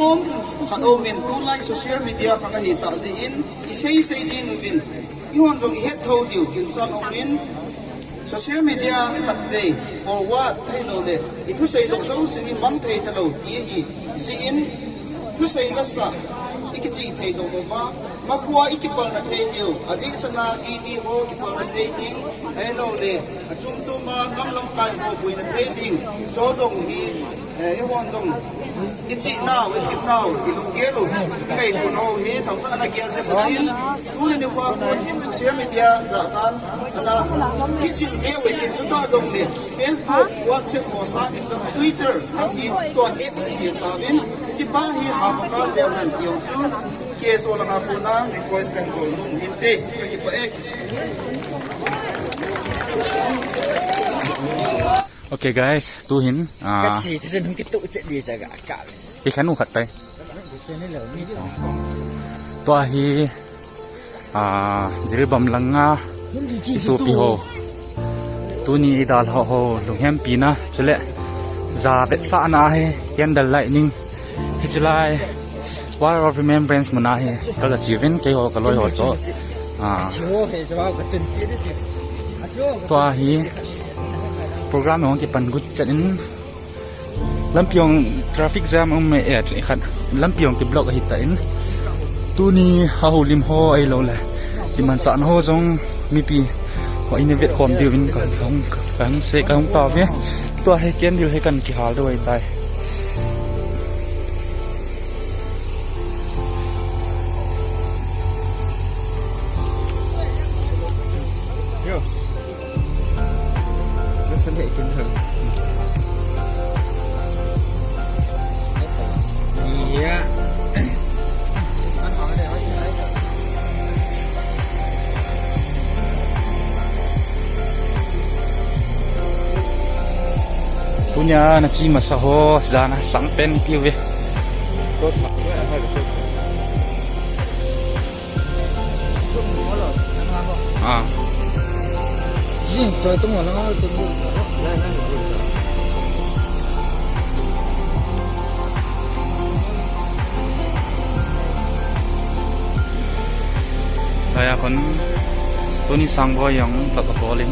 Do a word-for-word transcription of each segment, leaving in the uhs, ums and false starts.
Khat umin, tulai social media khang ahi tah jeh in, isei sei ding uvin, ihon jong ihet thou diu, ginchat umin, social media khat vei, forward, ahilouleh, ithusei doh jouse mi mang thei talou, ti ahi, jeh in, thusei lasa, ikichih thei doh uva, makhua ikipalna thei diu, adeh sanga V V ho kipalna thei ding, ahilouleh, achom chom a lam lamkai ho boina thei ding, chu jong hi, Eh, ihon jong, ichihnau, ithipnau, ilunggel u, ingaikhohnau hi, thangthah ana gel jeh utin, tuni nikho a kon hin social media jahdan, ana kijil be uve tin, chutah jongle, Facebook, WhatsApp, ho sangin jong, Twitter, ahi, tua X hi tauvin, hitipa hi Hamakal Leolan ti jong chu, K S O langa kona request kahin bol nom inte, kakipah e. Okay guys, tuhin, ah, kasi, kasi nung kitu chet di sa ka, ka. Ikhan u khat tai. Tua hi, ah, Jiribam langa isopi ho. Tuni idalhah ho, lunghempina, chule, ja vetsahna hi, candle lighting, hiche lai, Wall of Remembrance muna hi, kaga che uvin, keiho kaloi ho toh. Ah. Tua hi, program hung kipan got chet in, lampi jong traffic jam um e, eh, khat, lampi jong kiblock ahi tan. Tuni a houlim ho ahilouleh, kimanchahna ho jong mipi ho in vetkhom diuvin kahung, kahung sei, kahung tao uve. Tua hi candle hi kahin kihal diu ahitai. Yo. Nasa na ikin lang. Yeah. Tunia nache masa ho, jana sangpen ipi uve. Ah. Jin choi tung wala ngal tung. Laiya kon tuni sang boi jong tak a bol in.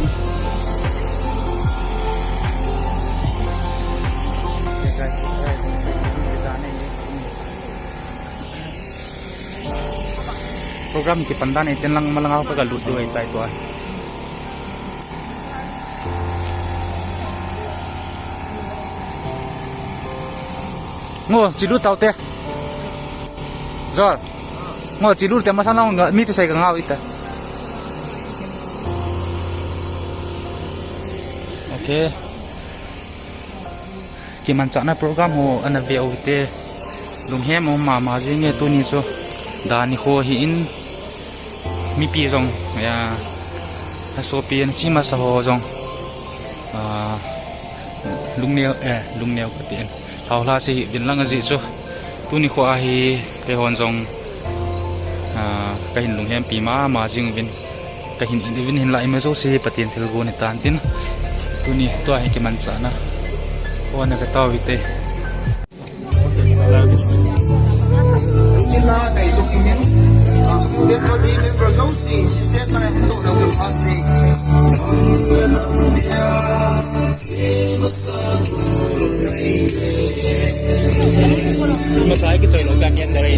Program kipan dan e, tin lang malang a kaga lut diu ahitai tua. Ngo, che lut tau te. Jol. Ngo, che lut te, masang lang mi thusei kangau ita. Okay. Kimanchahna program ho ana ve u hite. Lunghem um mama jing e tuni chu. Dan nikho ahin mipi jong, ya, asopi nache masa ho jong. Ah, lungneo, eh, lungneo kati in. Lhaolha sei hih uvin lang ajeh chu. Tuni nikho a hi keihon jong, ah, kahin lunghempi mama jing uvin. Kahin it uvin hinlah ima jouse Pathen thilgon ahitan tin. Tuni tua hi kimanchahna. Ho ana ve tau hite. Chila kai jong hin, ah, student body member jouse, stage a hung doh lou ka ase. Masai kichoi lou ka kian dere.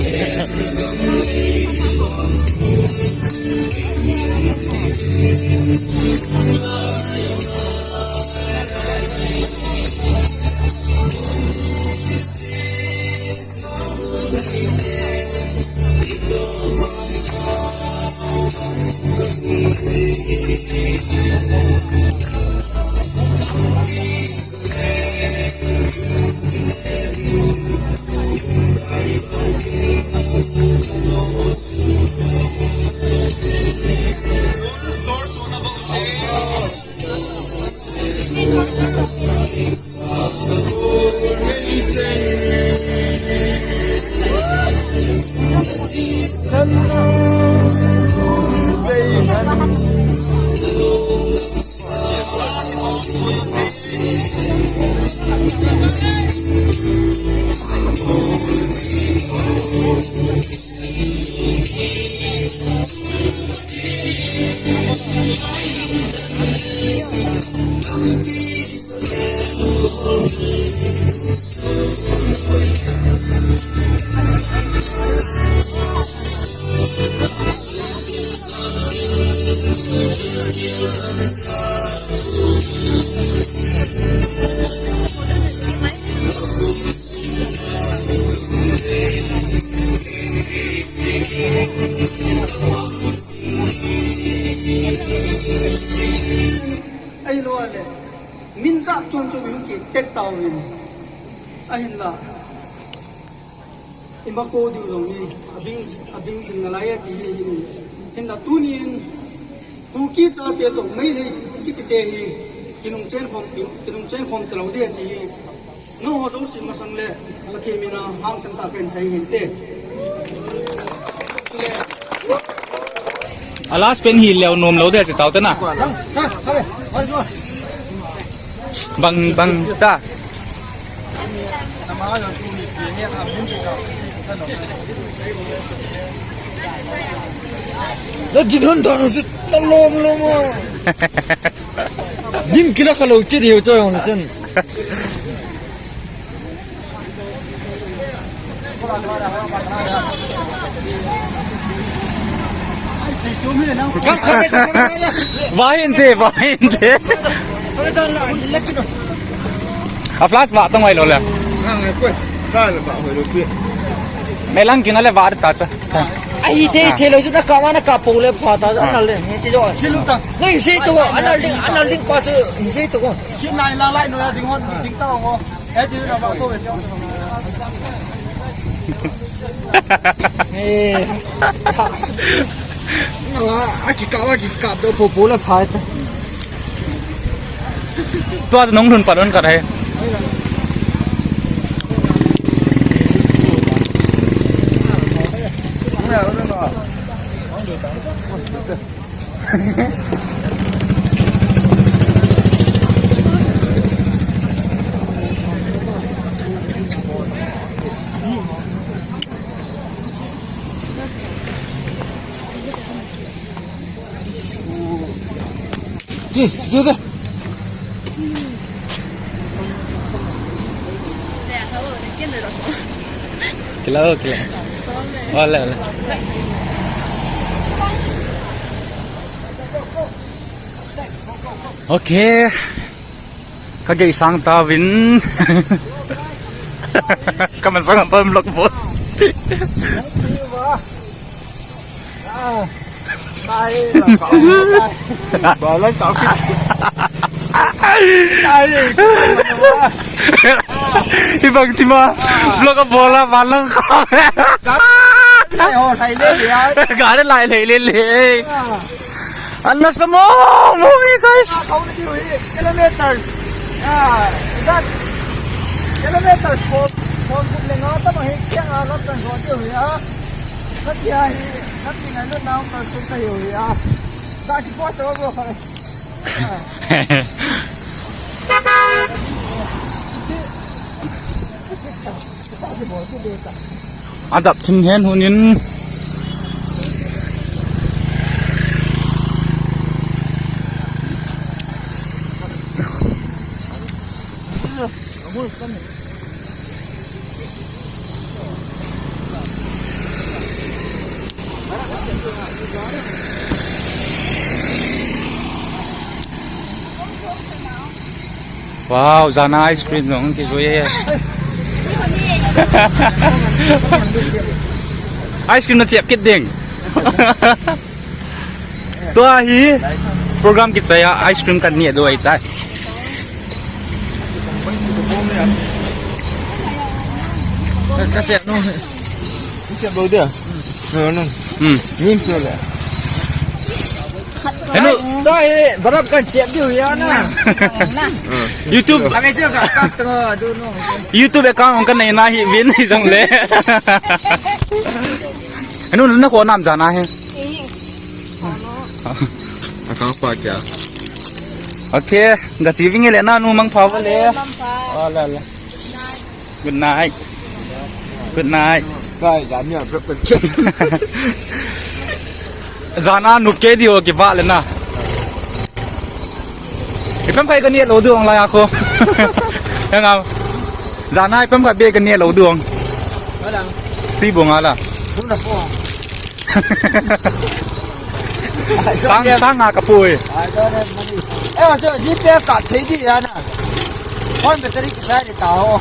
Ahilouleh, min jat chom chom in hung kitet tauvin. Ahinla, ima kho diu jong hi, abing, abing jing nalai e ti hi hin. Hinla tunin, Kuki chate toh Meitei kiti te hi, kinung chen khom, kinung chen khom talou ding ti hi. Nangho jouse masang le, Pathen mina hangsan tah in sei hinte. A last pen hi leo nom lou ding ti tao te na. Bang, bang ta. Na din hon ta chu ta lom lom a. Din kila ka lo che deu cho yong na chen. Vahin te, vahin te. A flash ba tong ai lo le. Melang kina le ba ta cha. Ahi the, the lo chu na ka ma na ka po le pha ta, anal le, he ti jo. Nei sei to, anal ding, anal ding pa chu, sei to. Kin lai la lai no ya ding hon, ding ta ngo. Eh, ti na ba to ve chong. Eh. Na, a kikap, a kikap do po po le pha ta. Tua nong lhun pat lhon khat ahi. Ti, ti, ti, ti. Kila, kila. Ole, ole. Okay. Ka gei sang tauvin. Ka man sang pa vlog bol. Ba la tao ki. Ibang tima vlog a bol a ba lang ka. Lai ho lai le le ya. Ga lai le le le. Anna samo movie, guys. Ah, how did you hear? Kilometers. Ah, that kilometers for, for good lenga ta ma hi kya nga lam tan so tiu ya. Kat ya hi, kat ni ngai lo na person ta yu ya. That is what over. Adap thim hen hunin. Wow, jana ice cream jong kijui e. Ice cream na chep kit ding. Tua hi program kichai a ice cream kan neh diu ahitai. Ka, ka chep nu. Chep lo dia. No, no. Hmm. Nin pio le. Hello. Tua hi barap kan chep diu ya na. YouTube. Ka ve chu ka, ka to du no. YouTube account kan nei na hi vin hi jong le. Anu, na ko nam jana he. Akang pa kya? Okay, ga chi vinge le na nu mang pha le. Mang pha. Oh, la, la. Good night. Good night. Kai, jana, pe, pe. Jana nup ke di ho ki ba le na. Ipem kai kani lo duang la ya ko. Yang am. Jana ipem kai be kani lo duang. Tibung ala. Sang, sang a kapui. Eh, so, G P S ka thei di ya na. Phone battery kisai di ta ho.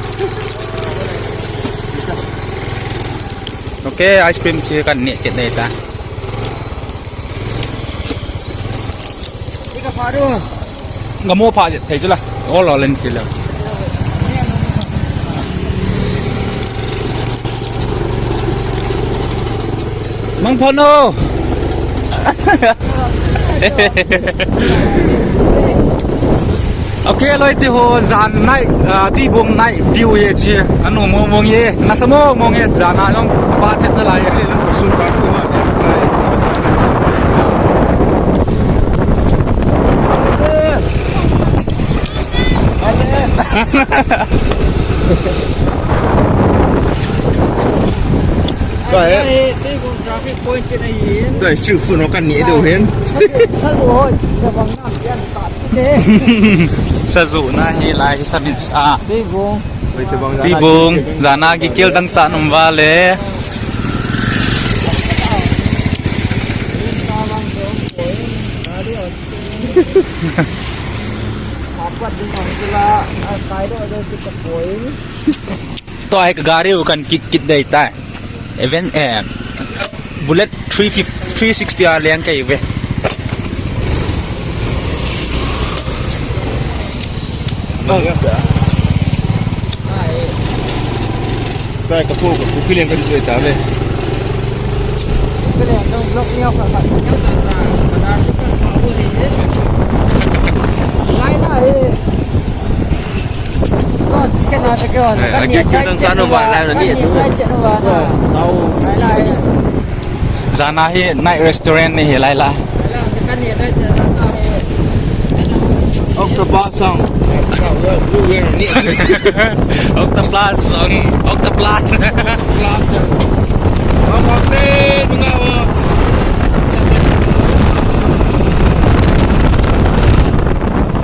Okay, ice cream chi kan ni kit nei ta. Ika faru. Nga mo pha je thei chula. Ol ol in chula. Mang phon o. Okay, loi ti ho jan night, ah, Tibung night view ye chi. Anu mong mong ye. Nasa mong mong ye jan a jong pa thet na lai ye. Ka he. Traffic point chet ahi. Dai siu fu no kan ni do hen. Sa lu hoi, sa bang nam pian ta ti de. Sa zu na hi lai sa min sa. Tibung. Oi, Tibung. Tibung, jana ki kel dang cha num va le. Tua ek gari u kan kit kit dei tai. Even, eh, Bullet three fifty, three sixty a leng kai ve. Tai ka po ka pu kilian ka jui ta ve. Kilian dong blok ni ka ka. Lai lai. So, chicken na chicken. Eh, agi kyu dang sa no ba lai na ni. Chai chet no ba na. Lai lai. Jana hi night restaurant ni hi lai lai. Octopus song. Octopus song. Octopus. Octopus song.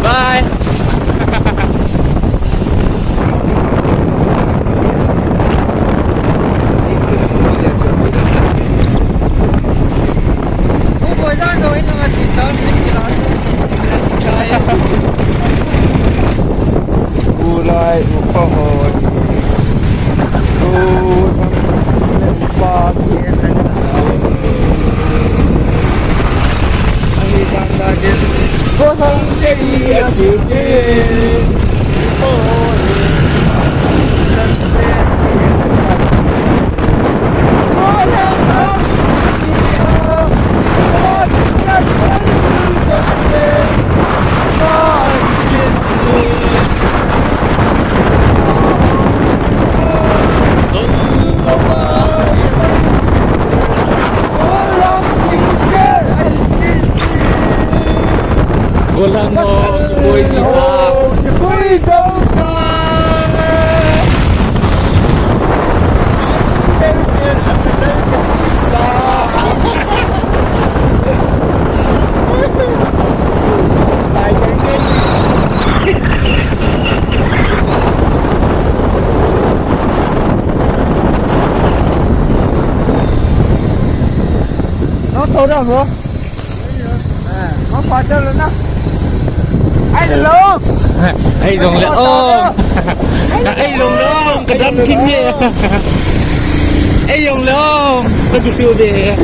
Bye. Golang mo, boy, kita. No, thought of, ah, no, father, na. Ai lo. Ai jong le om. Ai jong le om. Ka dam thim e. Ai jong le om. Ka kisu de.